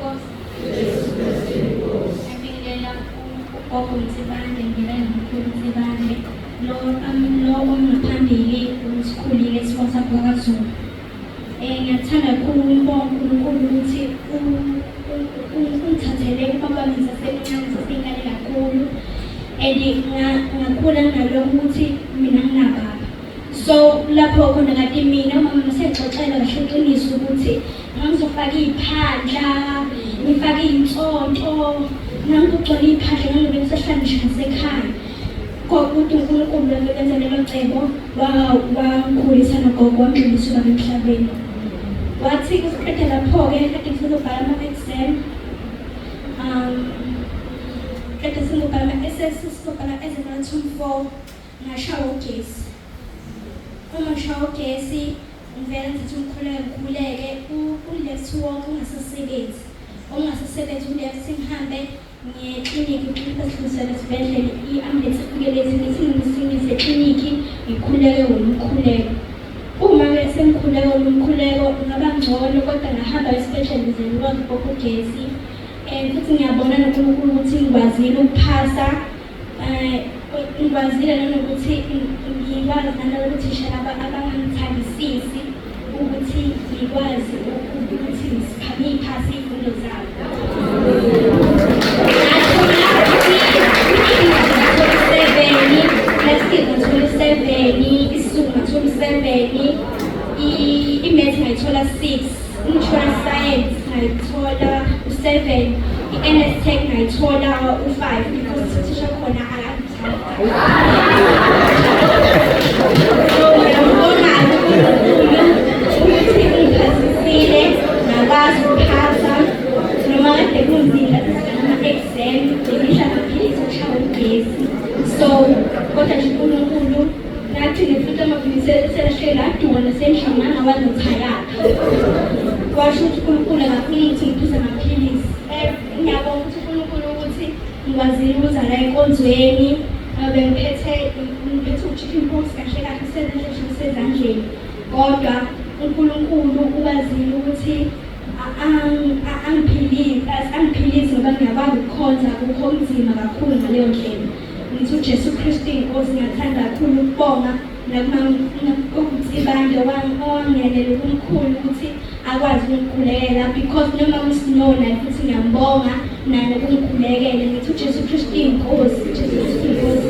Inkosi. Ngibingelela ugogo Nsibande, ngibingelela nomkhulu Nsibande. Lo lo ongaphambili usikhulile isibonsa kwaZulu. Ngiyathanda kakhulu ukubonga uNkulunkulu ukuthi ungithathele ubaba wami ngisasemncane, ngisaseyingane kakhulu and ngakhula nginalokho ukuthi mina nginababa. So lapho khona kati mina umama masexoxela kahle iqiniso ukuthi ngangizofaka iy'phandla, ngifake iy'nsonto, ngangikugcwala iy'phandla ngangibe ngisehlala ngisho nasekhaya. Kodwa uNkulunkulu wenza lelo cebo wangikhulisa nogogo wangidlulisa ubaba emhlabeni. Wathi kusiqeda lapho-ke kade ngisazobhala ama-exam. Kade sengobhala sesizobhala ezema-term 4 ngashawa ugesi. Uma ngishawa ugesi ngivele ngithathe umkhuleko ngikhuleke u-left wonke ungasasebenzi. Ungasasebenzi u-left ngihambe ngiye eklinikhi basidlulisele esibhedlela i-ambulance ifike late ngithi ngisingize eklinikhi ngikhuleke wona umkhuleko. Uma-ke sengikhuleka wona umkhuleko ngaba ngcono kodwa ngahamba esibhedlela ukuze ngikwazi ukubopha ugesi. Futhi ngiyabona noNkulunkulu ukuthi ngikwazile ukuphasa. Ngikwazile nanokuthi ngikwazi nalabo thisha abangangithandisisi ukuthi ngikwazi ukuthi ngiyiphase iy'fundo zabo. Ngathola 7, maths ngathola 7, isiZulu ngathola 7, i-maths ngayithola 6, i-natural science ngayithola u-7, i-NS Tech ngayithola u-5 because uthisha khona akangithanda. So ngiyambonga uNkulunkulu ukuthi ungiphasisile ngakwazi ukuphasa noma kade kunzima ama-exam bengidla amaphilisi okushaya ugesi. So kodwa nje uNkulunkulu ngagcine futhi amaphilisi eselahlele aduka nasendlini ngangakwazi nokuthi ayaphi. Kwasho ukuthi uNkulunkulu akafuni ukuthi ngiphuze amaphilisi. Ngiyabonga ukuthi uNkulunkulu ukuthi ngikwazile ukuza la enkonzweni. Bengiphethe ngiphethe u-chicken pox kahle kahle usezandleni kodwa uNkulunkulu ukwazile ukuthi angiphilise angiphilise ngoba ngiyakwazi ukukhonza kukho kunzima kakhulu ngaleyo ndlela. Ngithi uJesu Kristu inkosi ngiyathanda kakhulu ukubonga nakuMaNsibande owangiyalela kumkhulu ukuthi akwazi ukungikhulekela because noma uSnow naye futhi ngiyambonga naye ngokungikhulekela. Ngithi uJesu Kristu inkosi, uJesu Kristu inkosi.